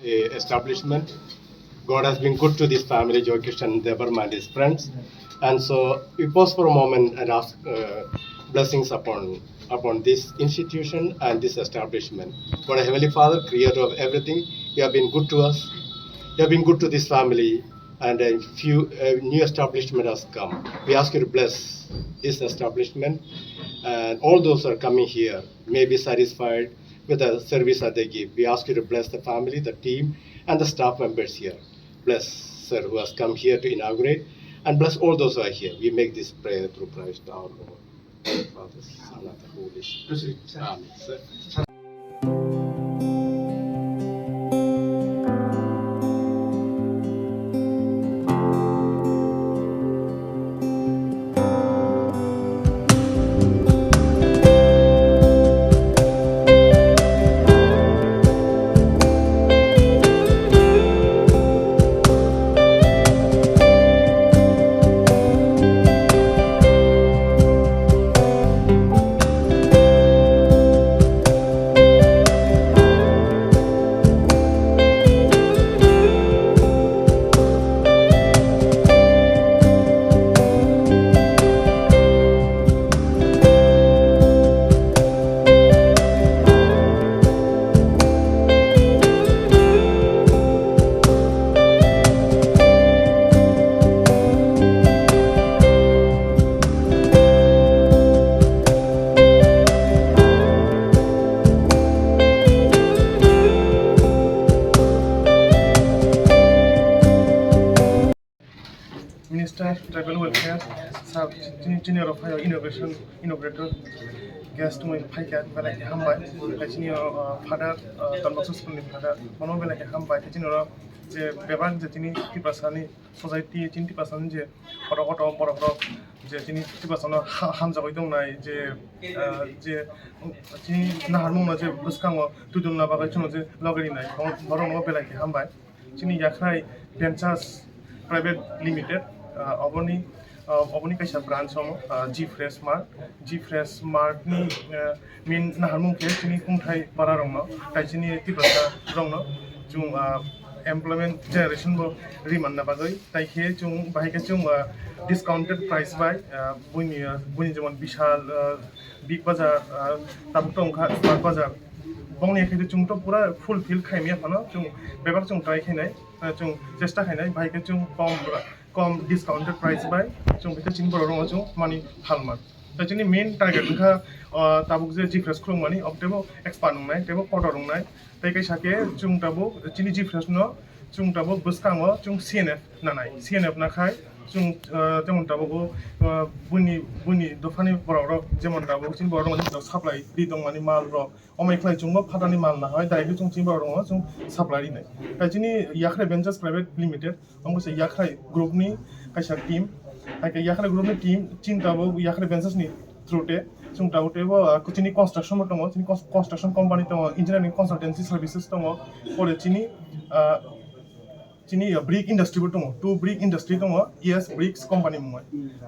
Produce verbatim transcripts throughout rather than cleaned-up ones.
eh, establishment. God has been good to this family, Joy Christian Debbarma and his friends. And so we pause for a moment and ask, uh, blessings upon, upon this institution and this establishment. For our Heavenly Father, creator of everything, you have been good to us. You have been good to this family, and a few, a new establishment has come. We ask you to bless this establishment, and all those who are coming here may be satisfied with the service that they give. We ask you to bless the family, the team, and the staff members here. Bless sir who has come here to inaugurate, and bless all those who are here. We make this prayer through Christ our Lord. Father, Son, and the Holy Spirit. Amen. Sir. Minister Tribal Welfare sir, chini, chini oro phai inauguration, inaugurator guest wngwi phaikha, belai khe hambai. Tei chini o, uh, father, uh, Don Bosco school ni father, bono belai khe hambai. Tei chini oro je bebak je chini Tiprasani society, chini Tiprasani je kotor kotor borok rok je chini Tiprasano ha-, hamjagwi tongnai je, uh, je chini naharmungno je bwskango twi tongna bagwi chwngno je logi rinai, borokno belai khe hambai. Chini Yakhrai Ventures Private Limited, ah, oboni, ah, oboni kaisa branch omo, ah, G Fresh Mart. G Fresh Mart ni, ah, main naharmung khe chini kungthai para rokno, tai chini Tiprasa rokno chwng, ah, employment generation bo ri manna bagwi. Tai khe chwng bahai khe chwng, ah, discounted price bai, ah, buini, ah, buini jemon Vishal, ah, Big Bazaar, ah, tabuk tong kha Smart Bazaar. Bongni khe chwng to pura fulfill khai maya phano, chwng bebak chwng try khainai, ah, chwng chesta khainai, bahai khe chwng kom, kom discounted price bai chwng bikhe chini borok rokno chwng mani phalma. Tei chini main target wngkha, ah, tabuk je G Fresh khulukmani, ob tebo expand wngnai, tebo kotor wngnai. Tei kaisa khe chwng tabuk chini G Fresh no chwng tabuk bwskango chwng C N F nanai. C N F nakhai chwng, ah, jemon tabuk o, ah, buini, buini dophani borok rok jemon tabuk chini borok rok supply ri tongmani mal rok. Omo khlai chwngbo phatani mal nahai direct chwng chini borok rokno chwng supply rinai. Tai chini Yakhrai Ventures Private Limited, omo kaisa Yakhrai group ni kaisa team. Hai khe Yakhrai group ni team chini tabuk Yakhrai Ventures ni through te chwng tabuk teibo, ah, chini construction bo tongo, chini cons-, construction company tongo, engineering consultancy services tongo, pore chini, ah, chini, ah, brick industry bo tongo, two brick industry tongo, E S Bricks company mungwi.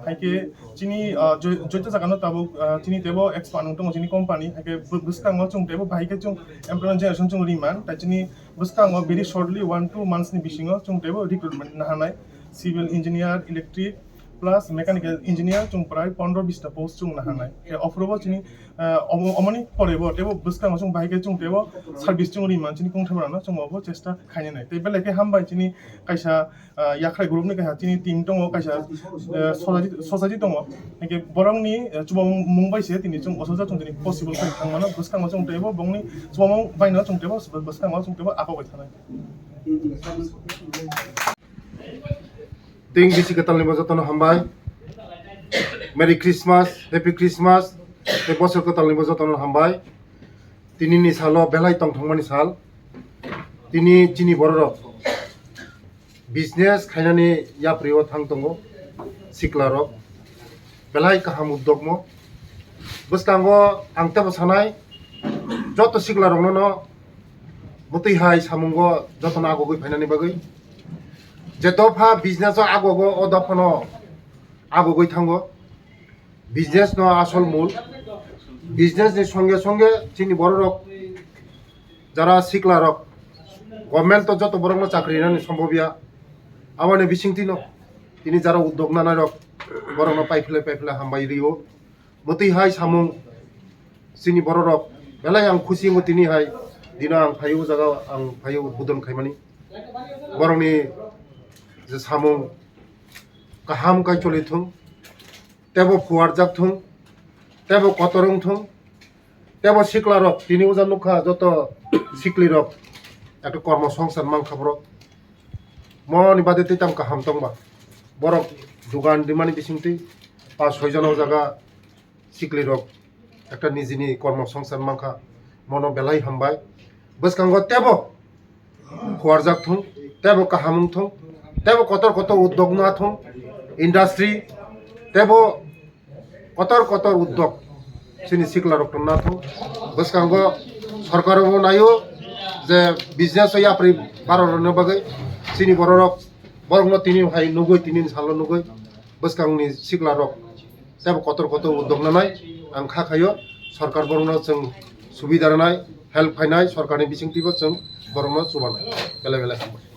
Hai khe chini, ah, joi-, joito jaga no tabuk, ah, chini teibo expand wng tongo chini company, hai khe bw-, bwskango chwng teibo bahai khe chwng employment generation chwng ri man, tai chini bwskango very shortly one two months ni bisingo chwng teibo recruitment nahanai, civil engineer, electric, plus mechanical engineer chwng prai pondro bista post chwng nahanai. Khe ophuru bo chini, ah, omo-, omoni pore bo teibo bwskango chwng bahai khe chwng teibo service chwng ri man chini kungthai rokno chwng obo chesta khainai. Tei belai khe hambai chini kaisa, ah, Yakhrai group ni kaisa chini team tongo, kaisa, ah, society, society tongo. Hingke borokni, ah, chubamung bai se tini chwng oso chwng tini possible khe thang mano. Bwskango chwng teibo bongni chubamung bai no chwng teibo bwskango chwng teibo apo bai thanai. Teng bisi kwtal ni bo jotono hambai. Merry Christmas, Happy Christmas, tei bosor kwtal ni bo jotono hambai. Tini ni salo belai tongthokmani sal. Tini chini bororok business khainani yapri o thang tongo sikla rok. Belai kaham uddog mo. Bwskango ang tebo sanai joto sikla rokno no bwtwi hai samungo jotono agogwi phainani bagwi. Je dopha business o agogo, o dopha no agogwi thango. Business no asol mul. Business ni songe songe chini bororok jara sikla rok Government to joto borokno chakri rinani sombobya. Aboni bisingtwino tini jara uddog nanai rok borokno paiphle paiphle hambai rio. Mwtwi hai samung chini bororok belai ang khusi wngo tini hai dino ang phaio jaga ang phaio budon khaimani. Borokni je samung kaham kai choli thung, tebo phuarjak thung, tebo kotor wng thung, tebo sikla rok tini uja nukha joto sikli rok ekta kormo songsar mankha borok. Moni bade tei tam kaham tongba borok dugan rimani bisingtwi pas soi jona o jaga sikli rok ekta nijini kormo songsar mankha, mono belai hambai. Bwskango tebo khuarjak thung, tebo kaham wng thung, tebo kotor kotor uddog wng thung, industry, tebo kotor kotor uddog chini sikla rok tongna thung. Bwskango sorkar bo naio je business o yapri barok rokno bagwi chini bororok borokno tini hai nugwi tini salo nugwi bwskangni sikla rok tebo kotor kotor uddog nanai ang kha khaio. Sorkar borokno chwng subida rwnai, help khainai, sorkarni bisingtwibo chwng borokno chubanai. Belai belai hambai.